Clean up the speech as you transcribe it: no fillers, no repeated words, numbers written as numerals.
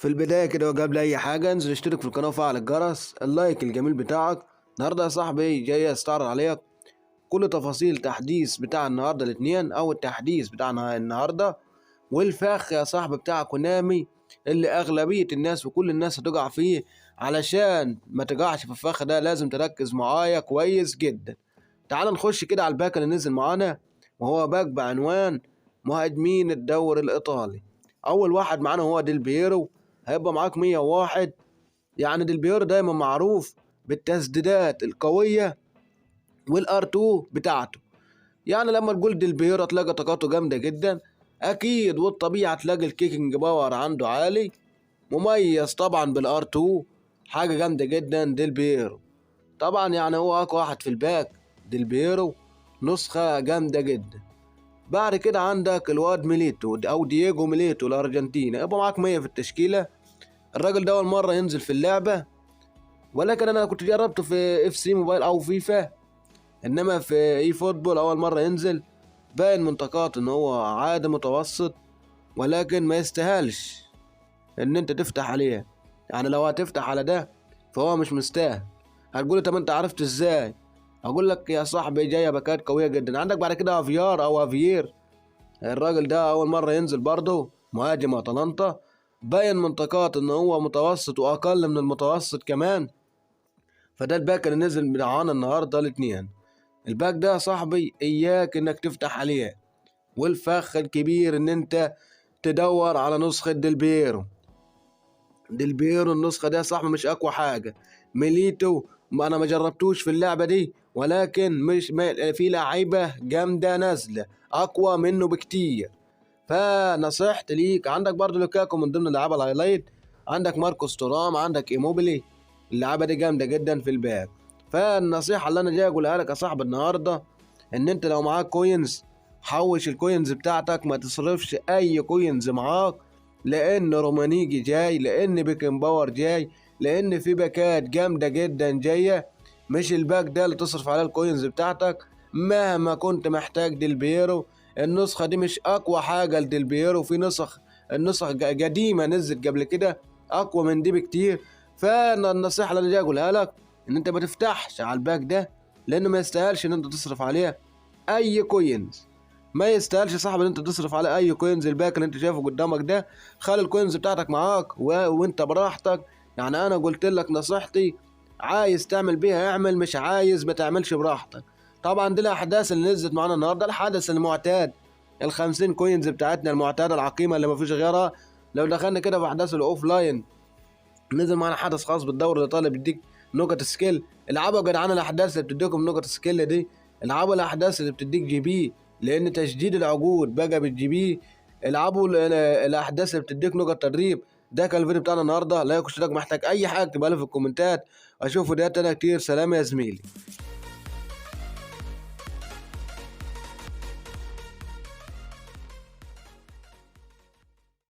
في البداية كده وقبل أي حاجة انزل اشترك في القناة وفعل الجرس، ال like الجميل بتاعك. النهاردة يا صاحبي جاي استعرض عليك كل تفاصيل تحديث بتاع النهاردة الاثنين، أو التحديث بتاع النهاردة، والفخ يا صاحبي بتاع كونامي اللي أغلبية الناس وكل الناس هتقع فيه. علشان ما تقعش في الفخ ده لازم تركز معايا كويس جدا. تعال نخش كده على ال pack اللي نزل معانا، وهو pack بعنوان مهاجمين الدوري الإيطالي. أول واحد معانا هو ديل بيرو، هيبقى معاك 101. يعني ديل بيرو دايما معروف بالتسديدات القوية وال R2 بتاعته. يعني لما تقول ديل بيرو تلاقي طاقته جامدة جدا أكيد، والطبيعة تلاقي ال kicking power عنده عالي، مميز طبعا بال R2، حاجة جامدة جدا ديل بيرو. طبعا يعني هو أقوى واحد في ال pack ديل بيرو، نسخة جامدة جدا. بعد كده عندك الواد ميليتو أو دييجو ميليتو الأرجنتيني، يبقى معاك 100 في التشكيلة. الراجل ده أول مرة ينزل في اللعبة، ولكن أنا كنت جربته في FC Mobile أو فيفا، إنما في eFootball أول مرة ينزل. باين من طاقاته إن هو عادي متوسط، ولكن ما يستاهلش إن أنت تفتح عليه. يعني لو هتفتح على ده فهو مش مستاهل. هتقولي طب أنت عرفت إزاي؟ أقول لك يا صاحبي جاية باكات قوية جدا. عندك بعد كده افيار أو افيير، الراجل ده أول مرة ينزل برضه، مهاجم أتلانتا، باين من طاقات إن هو متوسط وأقل من المتوسط كمان. فده ال pack اللي نزل معانا النهارده الاتنين. ال pack ده يا صاحبي إياك إنك تفتح عليه، والفخ الكبير إن أنت تدور على نسخة ديل بيرو. ديل بيرو النسخة دي يا صاحبي مش أقوى حاجة. ميليتو ما أنا ما جربتوش في اللعبة دي، ولكن مش في لعيبة جامدة نازلة أقوى منه بكتير. فنصيحتي ليك، عندك برضو لوكاكو من ضمن اللعيبة ال highlight، عندك ماركوس تورام، عندك ايموبيلي، اللعيبة دي جامدة جدا في ال pack. فالنصيحة اللي أنا جاي أقولها لك يا صاحبي النهاردة، إن أنت لو معاك coins حوش ال coins بتاعتك، ما تصرفش أي coins معاك، لأن رومانيجي جاي، لأن بيكن باور جاي، لأن في باكات جامدة جدا جاية. مش ال pack ده اللي تصرف عليه ال coins بتاعتك مهما كنت محتاج ديل بيرو. النسخة دي مش أقوى حاجة لديل بيرو، في النسخ قديمة نزلت قبل كده أقوى من دي بكتير. فالنصيحة اللي أنا جاي أقولها لك إن أنت ما تفتحش على ال pack ده، لأنه ما يستاهلش إن أنت تصرف عليه أي coins. ما يستاهلش يا صاحبي إن أنت تصرف على أي coins. ال pack اللي أنت شايفه قدامك ده خلي ال coins بتاعتك معاك وأنت براحتك. يعني أنا قلت لك نصيحتي، عايز تعمل بيها اعمل، مش عايز ما تعملش براحتك. طبعا دي الأحداث اللي نزلت معانا النهارده، الحدث المعتاد ال50 coins بتاعتنا المعتادة العقيمة اللي ما فيش غيرها. لو دخلنا كده في أحداث ال offline، نزل معانا حدث خاص بالدوري الإيطالي بيديك نقط skill. العبوا يا جدعان الأحداث اللي بتديكم نقط skill دي، العبوا الأحداث اللي بتديك GP، لأن تجديد العقود بقى بال GP. العبوا الأحداث اللي بتديك نقط تدريب. ده كان الفيديو بتاعنا النهارده. like واشتراك، محتاج أي حاجة اكتبها لي في الكومنتات. أشوف فيديوهات تانية كتير. سلام يا زميلي.